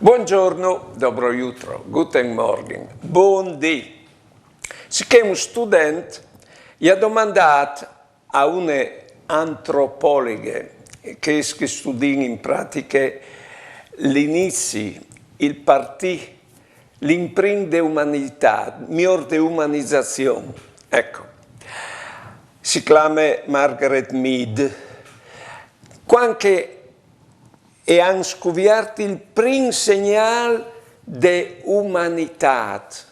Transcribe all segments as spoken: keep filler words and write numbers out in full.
Buongiorno, dobro jutro, guten Morgen, bundì. Sicché un student i ha domandât a une antropoleghe, chês che studin in pratiche l'inizi, il partî, l'imprin de umanitât, miôr de umanizazion. Eco, si clame Margaret Mead. Cuant che e àn scuviert il prin segnâl de umanitât,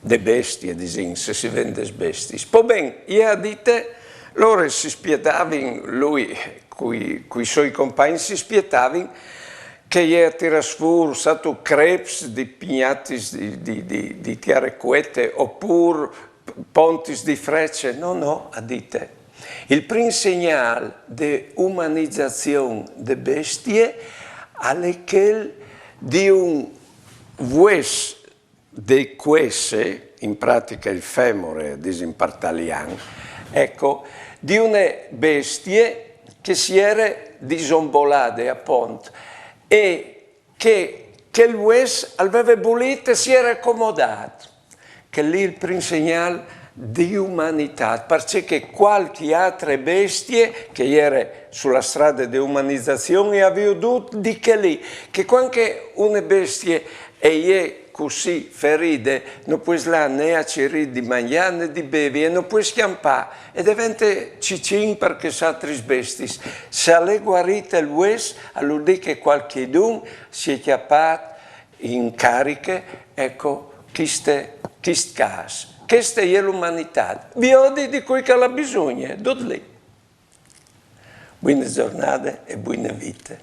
de bestie, disìn, se si ven des bestiis. Po ben, e à dite, lôr si spietavin, lui cui, cui soi compagns si spietavin che e tiràs fûr, satu, creps di pignatis di, di, di, di tiere cuete, opûr pontis di frece. No, no, e à dite. Il prin segnâl de umanizazion de bestie al è chel di un vues de cuesse, in pratiche il femore, disìn par talian, eco, di une bestie che si jere disombolade, apont, e che chel vues al veve bulît e si jere acomodât. Chel li il prin segnâl di umanitât, parcè che cualchi altre bestie che e jere su la strade de umanizazion e à viodût di chel li, che cuant che une bestie e je cussì feride, no pues lâ ne a cirî di mangjâ ne di bevi e no pues scjampâ, e devente cicin par chês altris bestiis. Se al è guarît il vues, al vûl dî che cualchidun si è cjapât in cariche, eco, cheste, chest câs. Cheste e je l'umanitât. Viodi di cui che al à bisugne, dut li. Buine zornade e buine vite.